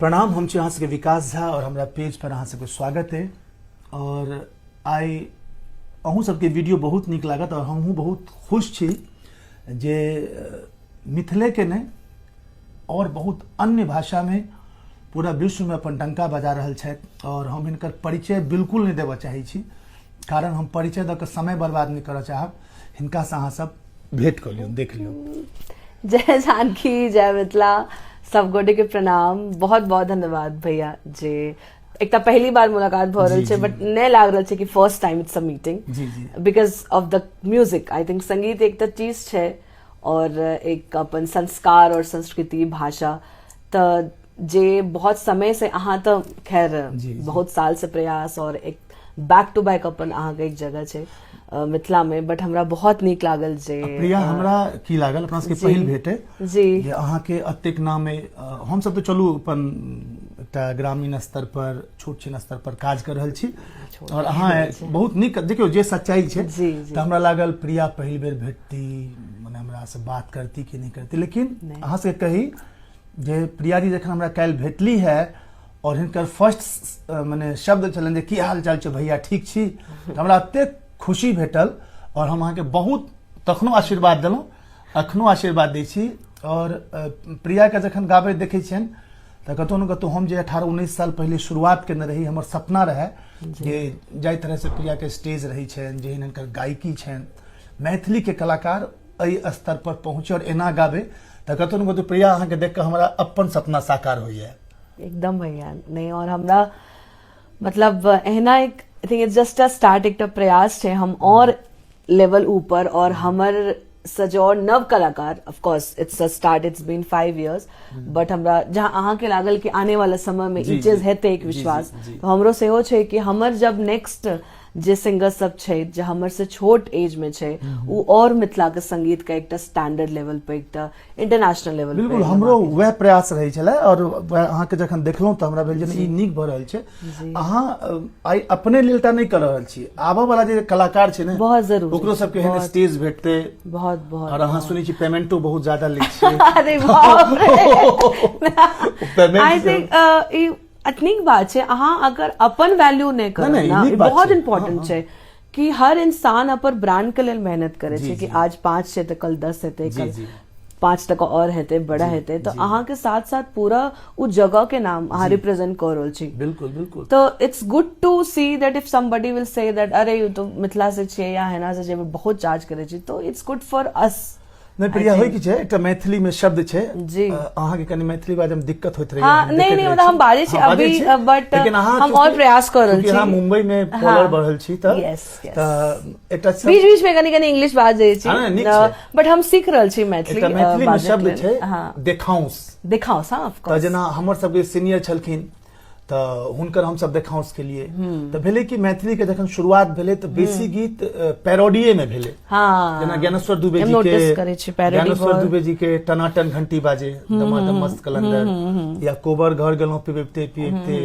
प्रणाम, हम छी अहाँ सबके विकास झा और हमरा पेज पर अहाँ सबके स्वागत है। और आइ अहूँ सबके वीडियो बहुत नीक लागत और हमहूँ बहुत खुश छी जे मिथिले के नहि और बहुत अन्य भाषा में पूरा विश्व में अपन डंका बजा रहल छथि। और हम हिनकर परिचय बिल्कुल नहीं देबऽ चाहै छी, कारण हम परिचय दऽ के समय बर्बाद नहीं करऽ चाहब। हिनका से अहाँ सब भेंट कऽ लियौ, देख लियौ। जय जानकी, जय मिथिला, सब गोटे के प्रणाम। बहुत बहुत धन्यवाद भैया जे एक तऽ पहली बार मुलाकात भऽ रहल छै, बट नहि लाग रहल छै कि first time it's a meeting, because of the music. I think संगीत एक तऽ चीज छै और एक अपन संस्कार और संस्कृति भाषा, तऽ जे बहुत समय से अहाँ तऽ खैर बहुत साल से प्रयास और एक बैक टू बैक अपन अहाँके एक जगह छै मिथिला में, बट हमरा बहुत नीक लागल जे प्रिया, हमरा की लागल अपना सबके पहिल भेंट है जे अहाँके अतेक नाम है। हम सब तऽ चलू अपन एकटा ग्रामीण स्तर पर छोट छिन स्तर पर काज कर रहल छी और अहाँ बहुत नीक, देखियौ जे सच्चाई छै। तऽ हमरा लागल प्रिया पहिल बेर भेटती, मने हमरा से बात करती कि नहीं करती, लेकिन अहाँ से कही जे प्रिया जी जखन हमरा काल्हि भेटली है और हिनकर फर्स्ट मने शब्द छलनि जे की हाल चाल छै भैया, ठीक छी, तऽ हमरा एतेक खुशी भेटल और हम अहाँके बहुत तखनो आशीर्वाद देलहुँ, अखनो आशीर्वाद दै छी। और प्रियाके जखन गाबैत देखै छियनि तऽ कतहु ने कतहु हम जे 18-19 साल पहिले शुरुआत केने रही, हमर सपना रहै जे जाहि तरहसँ प्रियाके स्टेज रहै छनि, जेहन हिनकर गायकी छनि, मैथिलीके कलाकार एहि स्तर पर पहुँचे और एना गाबे, तऽ कतहु ने कतहु प्रिया अहाँके देख कऽ हमरा अपन सपना साकार होइए। एकदम भैया, नहीं और हमरा मतलब एहना एक I think it's just a start, एकटा प्रयास छै हम और लेवल ऊपर और हमर सजौर नव कलाकार। Of course it's a start, it's been 5 years, but हमरा जहाँ अहाँके लागल कि आने वाला समय में ई चीज हेतै, एक विश्वास तो हमरो सेहो छै कि हमर जब नेक्स्ट जे सिंगर सब छै जे हमर से छोट एज में छै, उ और मिथिला के संगीत के एकटा स्टैंडर्ड लेवल पे, एकटा इंटरनेशनल लेवल पे। बिल्कुल, हमरो वएह प्रयास रहै छलै और वएह अहाँके जखन देखलहुँ तऽ हमरा भेल जे ई नीक भऽ रहल छै। अहाँ आइ अपने लेल टा नहि कऽ रहल छी, आबऽ वाला जे कलाकार छै ने, बहुत जरूरी ओकरो सबके एहन स्टेज भेटतै। बहुत बहुत। और अहाँ सुनै छी पेमेंटो बहुत ज्यादा लै छियै। अरे बाप रे, I think ई नीक बात छै। अहाँ अगर अपन वैल्यू नहि करब ना, ई बहुत इम्पोर्टेंट छै कि हर इंसान अपन ब्रांड के लेल मेहनत करे छै कि आज 5 छै तऽ कल 10 हेतै, कल 5 टका और हेतै, बड़ा हेतै। तऽ अहाँ के साथ साथ पूरा उ जगह के नाम अहाँ रिप्रेजेंट कर रहल छी। बिल्कुल बिल्कुल। तो it's good to see that if somebody will say that अरे ई तो मिथिला से छियै या हेना से छियै, बहुत चार्ज करै छी, तो it's good for us. नहि प्रिया, होइ की छै, एकटा मैथिली में शब्द छै, अहाँके कनि मैथिली बाजऽ में दिक्कत होइत रहैए। हाँ, नहीं नहीं, मतलब हम बाजै छी अभी, बट हम और प्रयास कर रहल छी। अहाँ मुंबई में पलल बढ़ल छी तऽ एकटा बीच बीच में कनि कनि इंग्लिश बाज जाइ छी, बट हम सीख रहल छी मैथिली। मैथिली में शब्द छै देखाउस। देखाउस, हाँ, ऑफ कोर्स। तऽ जेना हमर सबके सीनियर छलखिन तऽ हुनकर हमसब देखाउस के लिए तऽ भेलै कि मैथिली के जखन शुरुआत भेलै तऽ बेसी गीत पैरोडिये में भेलै। जेना ज्ञानेश्वर दुबे जी के, ज्ञानेश्वर दुबे जी के टनाटन घंटी बाजे दमादम मस्त कलंदर, या कोबर घर गेलहुँ पिबते पिबते,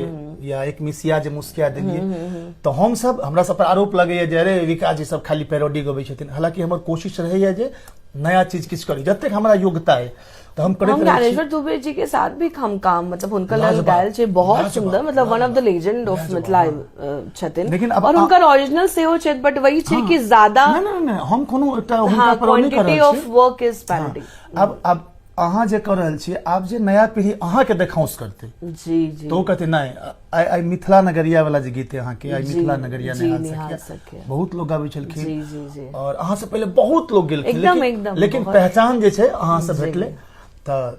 या एक मिसिया जे मुस्किया देलिए। तऽ हमसब, हमरा सब पर आरोप लगैया जे अरे विकास जी सब खाली पैरोडी गबै छथिन, हालांकि हमर कोशिश रहैया जे नया चीज किछु करी, जतेक हमरा योग्यता है तऽ हम करैत हम ज्ञानेश्वर दुबे जी के साथ भी हम काम, मतलब हुनकर लेल गायल छै, बहुत सुंदर, मतलब one of the legend of Mithila छथिन, लेकिन और हुनकर ओरिजिनल सेहो छै, बट वही छै कि ज्यादा नहि नहि, हम कोनो एकटा हुनका पर नहि कर रहल छी। Quantity of work is parody. अब अहाँ जे कर रहल छी, आब जे नया पीढ़ी अहाँ के देखाउस करते जी जी तो कहते नहीं, आइ आइ मिथिला नगरिया वाला जे गीत है अहाँ के, आइ मिथिला नगरिया निहाल सखिया, बहुत लोग गाबै छलखिन। जी जी जी और अहाँ से पहले बहुत लोग गेलखिन, एकदम, एकदम, लेकिन पहचान जे छै अहाँ से भेटलै। तऽ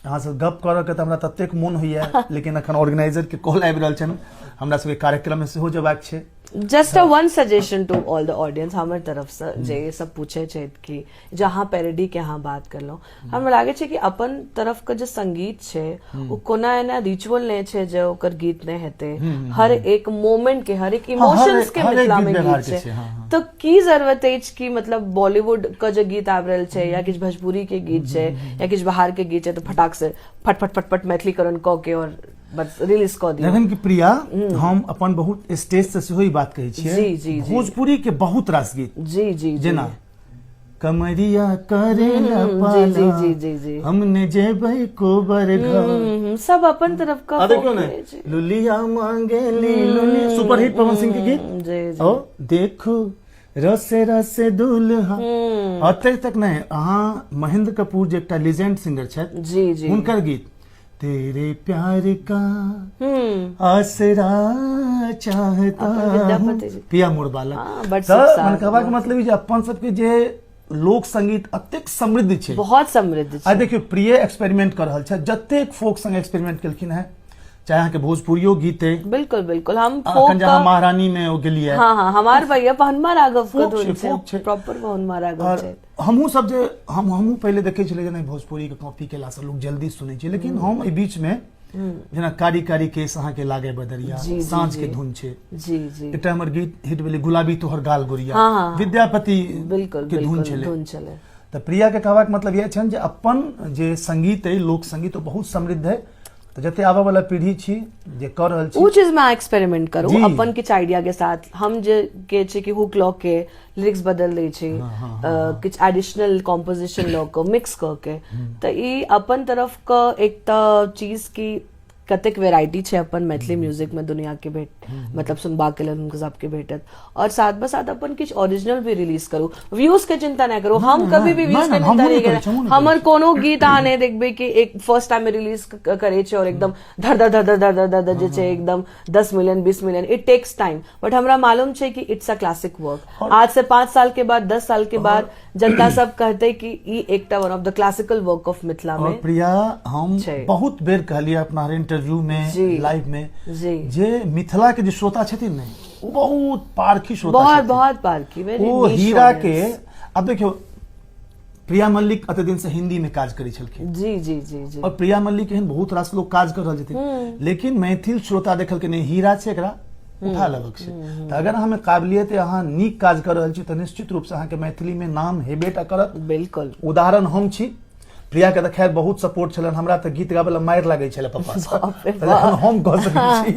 अहाँ से गप करऽ के तऽ हमरा ततेक मोन होइया, लेकिन अखन ऑर्गेनाइजर के कॉल आबि रहल छनि, हमरा सबके कार्यक्रम में सेहो जेबाक छै। Just a one suggestion to all the audience हमर तरफ से, जे सब पूछे छै कि जहाँ पैरोडी के अहाँ बात करलहुँ, हमरा लागे छै कि अपन तरफ के जे संगीत छै ओ कोना एना रिचुअल नहि छै जे ओकर गीत नहि हेतै। हर एक मोमेंट के, हर एक इमोशंस के मिथिला में गीत छै। तऽ की जरूरत अछि कि मतलब बॉलीवुड के जे गीत आबि रहल छै या किछु भोजपुरी के गीत छै या किछु बाहर के गीत छै तऽ फटाक से फट फट फट फट मैथिलीकरण कऽ के और बस रिलीज कऽ दियौ। जखन कि प्रिया, हम अपन बहुत स्टेज से सेहो ई बात कहै छियै, जी, जी, भोजपुरी के बहुत रास गीत जी जी जेना कमरिया करे जी जी जी जी जी हमने जेबै कोबर घर। सब अपन तरफ का आ देखियौ ने folk अछि। लुलिया मांगे ली लुलिया, सुपरहिट पवन सिंह के गीत। जी जी। ओ देखू रसे रसे दुल्हा। अते तक नहि, अहाँ महेंद्र कपूर जे एकटा लेजेंड सिंगर छथि, जी जी, हुनकर गीत तेरे प्यार का आसरा चाहता अपन हूँ, विद्यापति जी। पिया मोर बालक। हाँ, बड तऽ सुख मन कहबाक सार। मतलब ई जे अपन सबके जे लोक संगीत अतेक समृद्ध छै, बहुत समृद्ध आ छै। देखियौ प्रिय एक्सपेरिमेंट कर रहल छै, जतेक फोक संग एक्सपेरिमेंट केलखिन हैं, चाहे अहाँके भोजपुरियो गीत अइ, बिल्कुल बिल्कुल, हम अखन फोक जे अहाँ का महारानी में ओ गेलियै। हाँ हाँ, हमार भैया पहनमा राघव के फोक धुन छै, छै, फोक छै। प्रॉपर पहनमा राघव और छै। हमहूँ सब जे हमहूँ पहिले देखै छलियै जे नहि भोजपुरी के कॉपी केलासँ लोक जल्दी सुनै छै, लेकिन हम एहि बीच में जेना कारी कारी केस अहाँके लागे बदरिया, जी, जी, साँझ के जी। धुन छै। जी जी। एकटा हमर गीत हिट भेलै गुलाबी तोहर गाल गोरिया, हाँ, हाँ, हाँ। विद्यापति बिल्कुल के धुन बिल्कुल छलै। धुन छलै। तऽ प्रिया के कहबाक मतलब इएह छनि जे अपन जे संगीत अइ, लोक संगीत, ओ बहुत समृद्ध अइ, तऽ जते आबऽ वाला पीढ़ी छी जे कऽ रहल छी उ चीज में एक्सपेरिमेंट करू जी। अपन किछु आइडिया के साथ। हम जे के छै कि हुक लऽ के लिरिक्स बदल दै छी, किछु एडिशनल कॉम्पोजिशन लऽ कऽ मिक्स कऽ के, तऽ ई अपन तरफ के एकटा चीज की कतेक वेराइटी छै अपन मैथिली म्यूजिक में दुनिया के भेट, मतलब सुनबा के लेल हुनका सबके भेटत। और साथ ब साथ अपन किछु ओरिजिनल भी रिलीज करू, व्यूज के चिंता नहि करू। हम कभी भी व्यूज के नहि, चिंता हमहूँ नहीं नहि करै। करै छी, हमहूँ नहि हमर कोनो गीत अहाँ नहि देखबै कि एक फर्स्ट टाइम में रिलीज करै छै और एकदम धर धर धर धर धर धर धर धर जे छै एकदम 10 million 20 million. It takes time, but हमरा मालूम छै कि it's a classic work. आज से 5 साल के बाद, 10 साल के बाद जनता सब कहते कि ई एकटा one of the classical work of Mithila और में प्रिया, हम छै। बहुत बेर कहलियै अपना हर इंटरव्यू में, जी। लाइव में, जी। जे मिथिला के जे श्रोता छथिन ने, ओ बहुत पारखी श्रोता बहुत छथिन। बहुत पारखी, very ओ niche हीरा के audience। अब देखियौ, प्रिया मल्लिक अते दिन से हिंदी में काज करै छलखिन। जी जी जी जी। और प्रिया मल्लिक एहन बहुत रास लोग काज कर रहल छथिन, लेकिन मैथिल श्रोता देखलकै नहि हीरा छै, एकरा उठा लेबक छै। तऽ अगर अहाँमे काबिलियत अइ, अहाँ नीक काज कर रहल छी, तऽ निश्चित रूप से अहाँके मैथिली में नाम हेबे टा करत। बिल्कुल। उदाहरण हम छी, प्रिया के तऽ खैर बहुत सपोर्ट छलनि, हमरा तऽ गीत गाबै लए मारि लागै छलै पप्पा से। बाप रे तऽ बाप। जखन हम कऽ सकै छी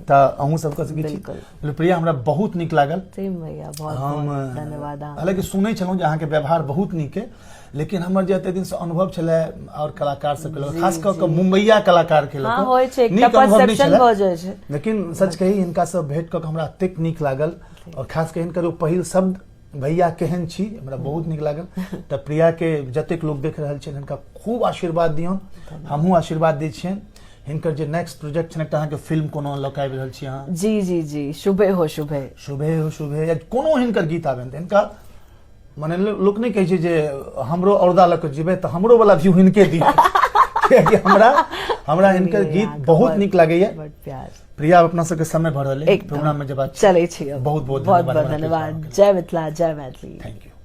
तऽ अहूँ सब कऽ सकै छी। बिल्कुल। प्रिया, हमरा बहुत नीक लागल। सेम भैया, बहुत हम बहुत धन्यवाद अहाँ। हालांकि सुनै छलहुँ जे अहाँके व्यवहार बहुत नीक अइ, लेकिन हमर जे एते दिन से अनुभव छलै और कलाकार सबके लऽ कऽ, खास कऽ कऽ मुम्बइया कलाकार के लऽ हाँ, कऽ, होइ छै, एकटा नीक अनुभव नहि परसेप्शन छलै। भऽ जाइ छै। लेकिन सच कही, हिनका सब भेंट कऽ कऽ हमरा एतेक नीक लागल, और खास कऽ हिनकर ओ पहिल शब्द भैया केहन छी, हमरा बहुत नीक लागल। तऽ प्रिया के जतेक लोग देख रहल छनि, हिनका खूब आशीर्वाद दियौन, हमहूँ आशीर्वाद दै छियनि। हिनकर जे नेक्स्ट प्रोजेक्ट छनि, एकटा अहाँके फिल्म कोनो लऽ कऽ आबि रहल छी अहाँ। जी जी जी, शुभे हो शुभे। शुभे हो शुभे या कोनो हिनकर गीत आबनि तऽ हिनका मने लोक नहि कहै छै जे हमरो औरदा लऽ कऽ जीबै, तऽ हमरो वाला व्यू हिनके दिअ, कियाकि हमरा हिनकर गीत बहुत नीक लागैया। बड प्यार। प्रिया, अपना सबके समय भऽ रहल अइ, एकदम। प्रोग्राम में जब चलै छी अब। बहुत बहुत बहुत धन्यवाद बहुत हमरा धन्यवाद। प्रोग्राम के। जय मिथिला, जय मैथिली। Thank you.